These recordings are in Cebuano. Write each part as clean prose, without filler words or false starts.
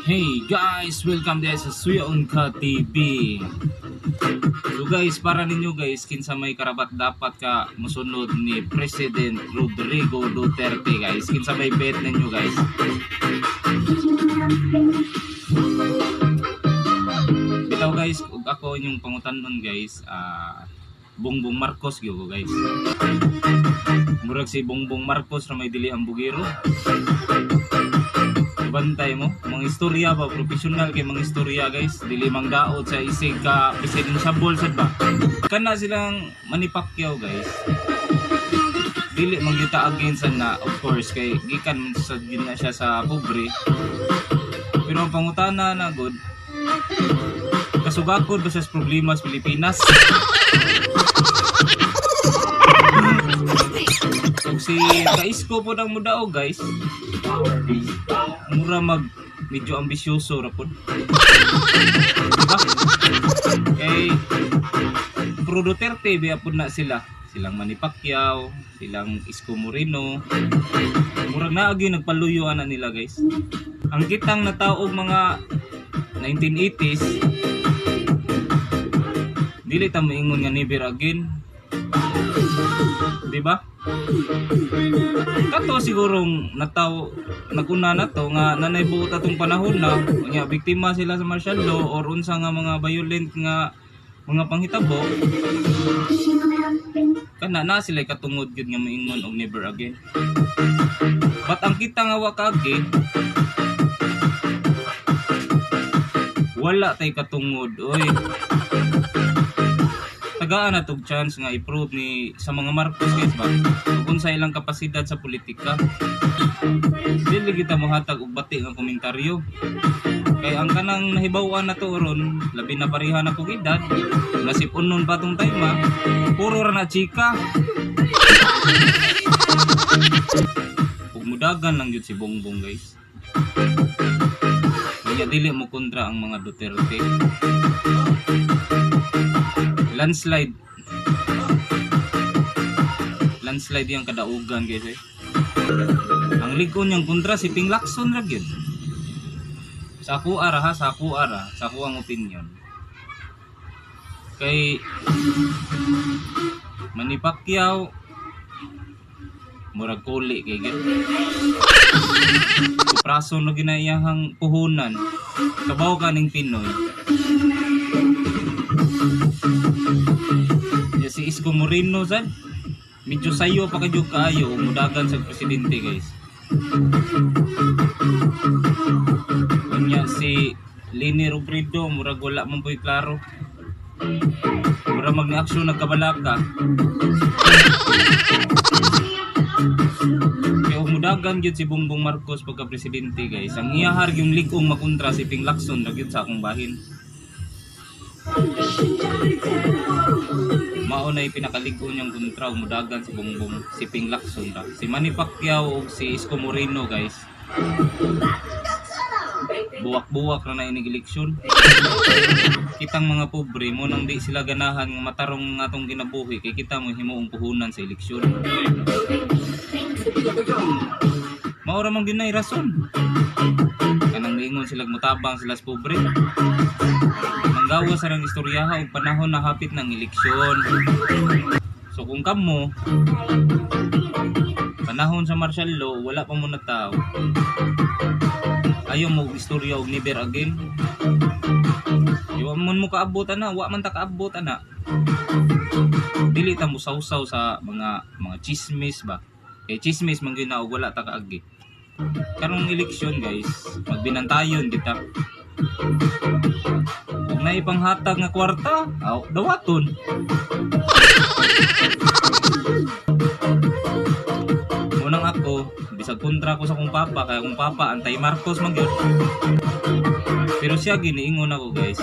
Hey guys, welcome there sa Suyaon Ka TV. So guys, para ninyo guys, kinsa may karapat dapat ka musunod ni President Rodrigo Duterte, guys. Kinsa may bet ninyo, guys. Bitaw guys, ug ako inyong pangutanon guys, Bongbong Marcos gyud ko, guys. Murag si Bongbong Marcos ra may dili ang bugiro. Bantay mo, mga istorya ba, professional kay mga istorya guys, dili mang daot sa isig ka presidential sad ba. Kana silang Manny Pacquiao, guys. Dili man gyud ta against na, of course, kay gikan man sa gyud na siya sa pobre. Pero ang pangutana na good, kasugakod ba siya sa problema sa Pilipinas? Ug si Kaisko po nang mudaog, guys, mura mag medyo ambisyoso ra pod. Diba? Kay pro Duterte biya pod na sila. Silang Manny Pacquiao, silang Isko Moreno. Murag naagi nagpaluyo ana nila, guys. Ang kitang nataog mga 1980s, dili ta moingon nga never again. Di ba? Kato sigurong nataw naguna na to nga nanay buot atong panahon na unya biktima sila sa martial law or unsa nga mga violent nga mga panghitabo, kana na sila katungod gyud nga moingon og never again. But ang kita nga wa kaagi, wala tay katungod oy. Tagaan na tog chance nga i-prove ni sa mga Marcos, guys, ba ug unsa ilang kapasidad sa politika. Dili kita mohatag og bati nga komentaryo kay ang kanang nahibaw-an na to ron, labi na pareha na kog edad, nasip unon pa tong time ah, puro ra na chika. Ug mudagan lang jud si Bongbong, guys. Kaya dili mo kontra ang mga Duterte. Landslide. Landslide yung kadaugan, guys, eh. Ang lig-on niyang kontra si Ping Lacson ra gyud. Sa ako ara ha, sa ako ara, sa ako ang opinion. Kay Manny Pacquiao murag kuli kay gyud. Praso no ginaiyahang puhunan. Kabaw ka ning Pinoy. Ya, si Isko Moreno sad. Medyo sayo pa kadyo kaayo mudagan sa presidente, guys. Unya si Leni Robredo murag wala man po'y klaro. Murag mag-aksyon nagkabalaka. Kaya og mudagan gyud si Bongbong Marcos pagka presidente, guys. Ang iyahar yung lig-ong makontra si Ping Lacson ra gyud sa akong bahin. Mao na pinakalig-on niyang kontra og mudagan si Bongbong, si Ping Lacson ra. Si Manny Pacquiao ug si Isko Moreno, guys. Buwak-buwak ra na inig eleksyon. Kitang mga pobre mo nang di sila ganahan nga matarong nga atong kinabuhi kay kita mo himuong puhunan sa eleksyon. Mao ra man gyud nay rason. Kanang miingon sila mutabang sila sa pobre. Manggawa sa rang istoryaha og panahon na hapit ng eleksyon. So kung kamo panahon sa martial law wala pa mo nataw. Ayaw mo og istorya og never again. Iwa man mo kaabot ana, wa man ta kaabot ana. Dili ta mo sawsaw sa mga chismis ba. Kay chismis man gyud na og wala ta kaagi. Karong eleksyon, guys, magbinantayon kita. Ug naipanghatag nga kwarta, aw dawaton. Unang ako, bisag kontra ko sa akong papa, kaya akong papa anti Marcos man gyud. Pero siya giniingon ako, guys.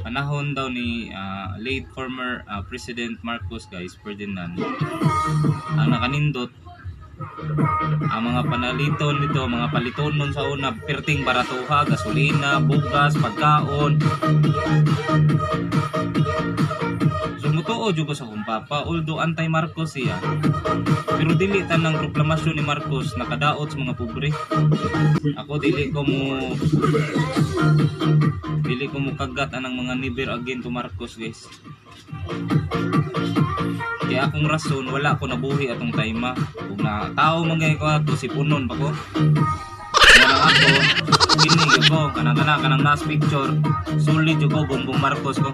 Panahon daw ni late former President Marcos, guys, Ferdinand, ang nakanindot ang mga panaliton dito, mga palitonon sa una, perting baratuha, gasolina, bugas, pagkaon. So Mutuo jud ko sa akong papa, although anti-Marcos siya. Pero dili tanang proklamasyon ni Marcos nakadaot sa mga pobre. Ako, dili ko mo kagat anang mga never again to Marcos, guys. Kaya akong rason, wala ko nabuhi atong time. Kung na tao man gay ko ato, si punon pa ko. Wala ako, kini ko, kanang kanang kanang last picture, solid jud ko, Bongbong Marcos ko.